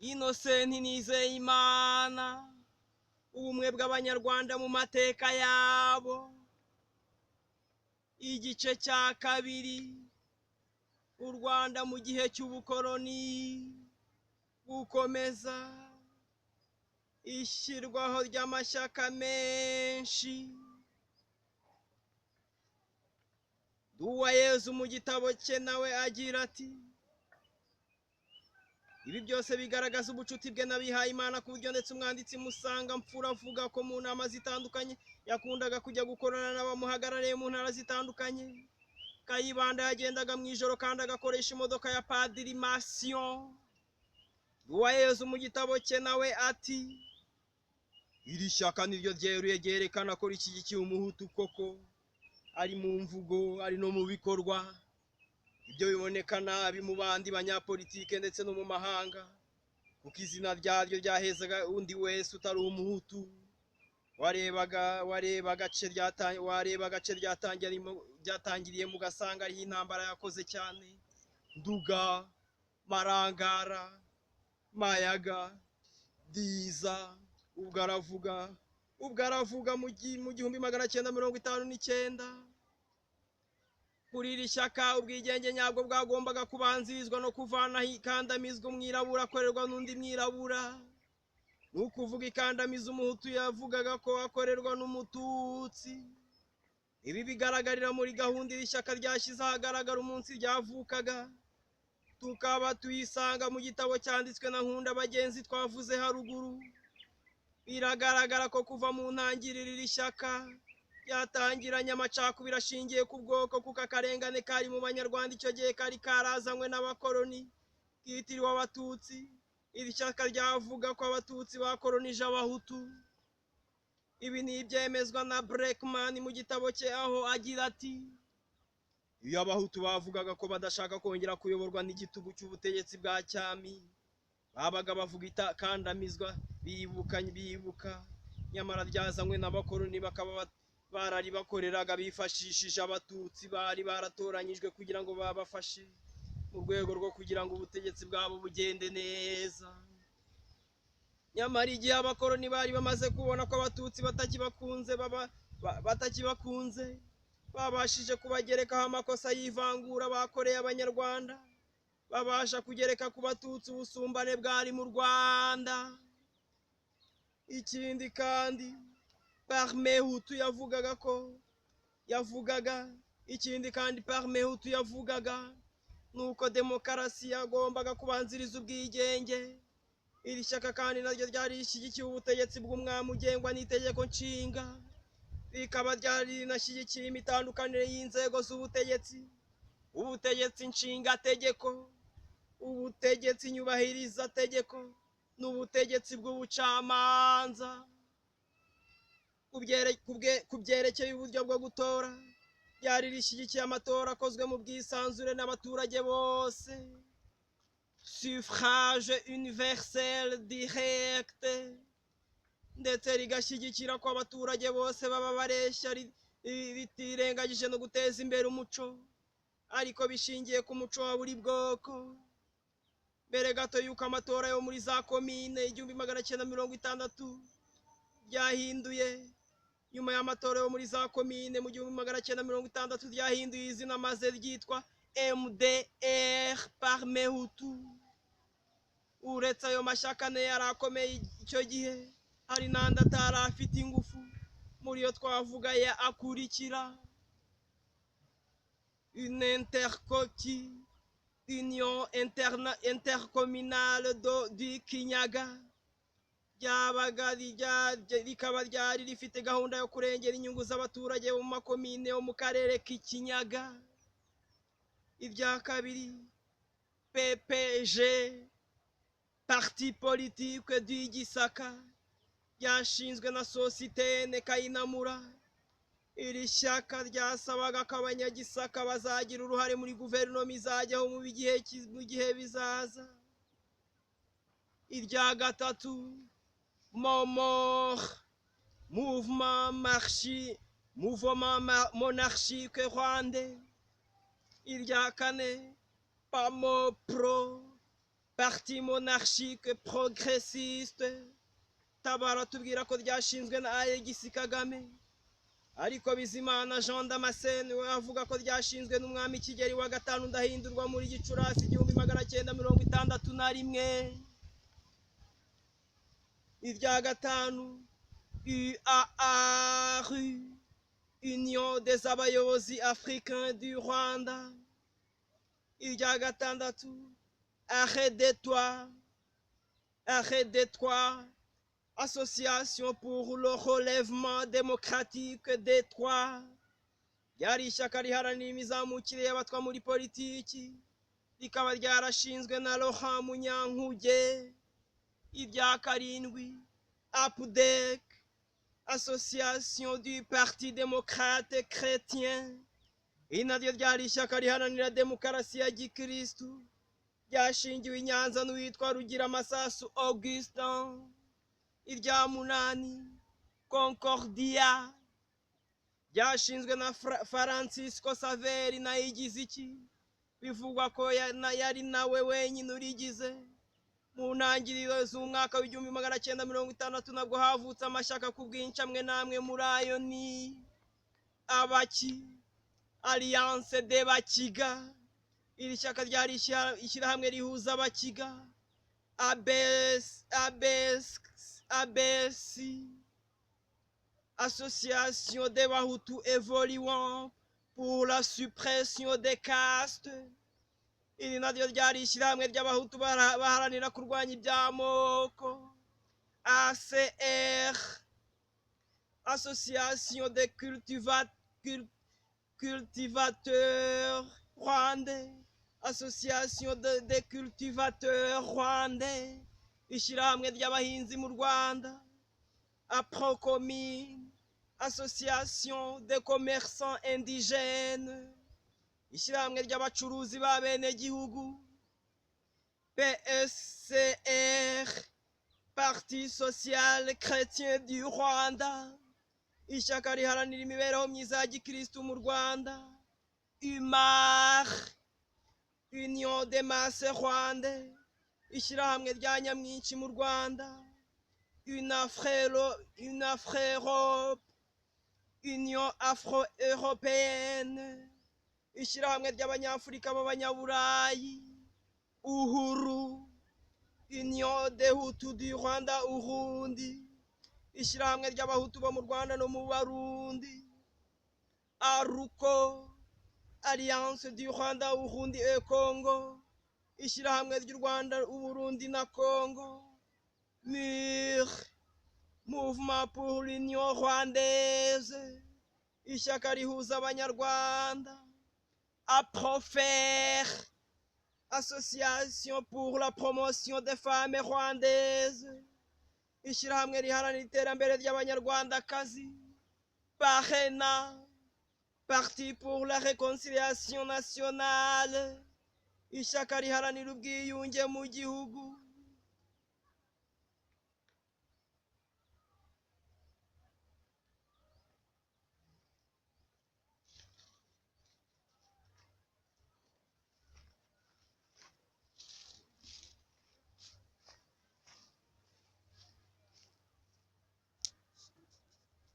Innocent Nizeyimana, ubumwe bw'Abanyarwanda mu mateka yabo. Igice cya kabiri, u Rwanda mu gihe cy'ubukoloni, gukomeza ishyirwaho ry'amashyaka menshi. Nduwayezu mu gitabo cye nawe agira ati: "Ibi byose bigaragaza ubucuti bwe n'abihayimana, ku buryo ndetse umwanditsi Musangamfura avuga ko mu nama zitandukanye yakundaga kujya gukorana n'abamuhagarariye mu ntara zitandukanye. Kayibanda yagendaga mu ijoro kandi agakoresha imodoka ya Padiri Masiyo." Nduwayezu mu gitabo cye nawe ati: "Iri shyaka niryo ryeruye ryerekana ko rishyigikiye umuhutu koko, ari mu mvugo ari no mu bikorwa. Ibyo biboneka nabi mu bandi banyapolitike ndetse no mu mahanga, kuko izina ryaryo ryahezaga undi wese utari umuhutu. Wareba agace ryatangiriye mu gasanga ariho intambara yakoze cyane: Nduga, Marangara, Mayaga, Diza." Ubwo aravuga mu 1959. Kuri iri shyaka, ubwigenge nyabwo bwagombaga kubanzirizwa no kuvanaho ikandamizwa umwirabura akorerwa n'undi mwirabura, ni ukuvuga ikandamiza umuhutu yavugaga ko akorerwa n'umututsi. Ibi bigaragarira muri gahunda iri shyaka ryashyize ahagaragara umunsi ryavukaga, tukaba tuyisanga mu gitabo cyanditswe na Nkunda Bagenzi twavuze haruguru. Biragaragara ko kuva mu ntangiriro iri shyaka ryatangiranye amacakubiri ashingiye ku bwoko, kuko akarengane kari mu Banyarwanda icyo gihe kari karazanywe n'abakoloni kitiriwe Abatutsi. Iri shyaka ryavuga ko Abatutsi bakoronije Abahutu. Ibi ni ibyemezwa na Braeckman mu gitabo cye, aho agira ati: "Iyo Abahutu bavugaga ko badashaka kongera kuyoborwa n'igitugu cy'ubutegetsi bwa cyami, babaga bavuga ikandamizwa bibuka nyamara ryazanywe n'abakoloni, bakaba bararibakoreraga bifashishije Abatutsi bari baratoranyijwe kugira ngo babafashe mu rwego rwo kugira ngo ubutegetsi bwabo bugende neza. Nyamara igihe abakoloni bari bamaze kubona ko Abatutsi batakibakunze, babashije kubagerekaho amakosa y'ivangura bakoreye Abanyarwanda, babasha kugereka ku Batutsi ubusumbane bwari mu Rwanda." Ikindi kandi Parmehutu yavugaga ko yavugaga ikindi kandi Parmehutu yavugaga nuko demokarasi yagombaga kubanziriza ubwigenge. Iri shyaka kandi naryo ryari rishyigikiye ubutegetsi bw'umwami ugengwa n'itegeko nshinga, rikaba ryari rinashyigikiye imitandukanire y'inzego z'ubutegetsi: ubutegetsi nshingategeko, ubutegetsi nyubahirizategeko n'ubutegetsi bw'ubucamanza. Ku byerekeye uburyo bwo gutora, ryari rishyigikiye amatora akozwe mu bwisanzure n'abaturage bose, suffrage universel direct, ndetse rigashyigikira ko abaturage bose baba bareshya, ritirengagije no guteza imbere umuco, ariko bishingiye ku muco wa buri bwoko. Mbere gato y'uko amatora yo muri za komine 1960 ryahinduye, nyuma y'amatora yo muri za komine mu 1960, ryahinduye izina maze ryitwa MDR Parmehutu. Uretse ayo mashyaka ane yari akomeye icyo gihe, hari n'andi atari afite ingufu. Muri yo twavuga ya akurikira: Unintercoki, Union Intercommunale du Kinyaga, ryabaga rikaba ryari rifite gahunda yo kurengera inyungu z'abaturage bo mu makomine yo mu karere k'Ikinyaga. Irya kabiri, PPG, Parti Politique du Gisaka, ryashinzwe na Sositene Kayinamura. Iri shyaka ryasabaga ko Abanyagisaka bazagira uruhare muri guverinoma izajyaho mu gihe bizaza. Irya gatatu, MOMOR, Mouvement Monarchique Rwandais. Irya kane, PAMOPRO. Parti monarchique progressiste. Tabara tubwira ko ryashinzwe na Alegisi Kagame, ariko Bizimana Jean Damascene we avuga ko ryashinzwe n'umwami Kigeli wa gatanu Ndahindurwa muri Gicurasi 1961. Irya gatanu, UAARU, Union des Abayobozi Africains du Rwanda. Irya gatandatu, Arrêt-Détroit, Association pour le relèvement démocratique des Twa. Ryari ishyaka riharanira imizamukire y'abatwa muri politiki, rikaba ryarashinzwe na Laurent Munyankuge. Irya karindwi, APDEC, Association du Parti démocrate chrétien. Iri naryo ryari ishyaka riharanira demokarasi ya gikristu, ryashingiwe i Nyanza n'uwitwa Rugira Masasu Augustin. Irya munani, Concordia, ryashinzwe na Francisco Saveri na Igiziki, bivugwa ko yari nawe wenyine urigize. Mu ntangiriro z'umwaka w'1960 nabwo havutse amashyaka ku bwinshi. Amwe n'amwe muri ayo ni Abaki, Alliance de Bakiga. Iri shyaka ryari ishyirahamwe rihuza Abakiga. ABS, ABS, ABC, Association des Bahutu évoluant pour la suppression des castes. Iri naryo ryari ishyirahamwe ry'Abahutu baharanira kurwanya iby'amoko. ACR, Association des cultivateurs rwandais, Association des cultivateurs rwandais, ishyirahamwe ry'abahinzi mu Rwanda. APROCOMINE, Association des commerçants indigènes, ishyirahamwe ry'abacuruzi b'abenegihugu. PSCR, Parti social chrétien du Rwanda, ishyaka riharanira imibereho myiza ya gikristu mu Rwanda. UMAR, Union des masses rwandais, ishyirahamwe rya nyamwinshi mu Rwanda. UNAFREROP, Union afro européenne, ishyirahamwe ry'Abanyafurika b'Abanyaburayi. UHURU, Union des Hutus du Rwanda Urundi, ishyirahamwe ry'Abahutu bo mu Rwanda no mu Barundi. ARUCO, Alliance du Rwanda Urundi et Congo, ishyirahamwe ry'u Rwanda, Uburundi na Congo. MUR, Mouvement pour l'Union rwandaise, ishyaka rihuza Abanyarwanda. APROFER, Association pour la promotion des femmes rwandaises, ishyirahamwe riharanira iterambere ry'Abanyarwandakazi. PARENA, Parti pour la réconciliation nationale, ishyaka riharanira ubwiyunge mu gihugu.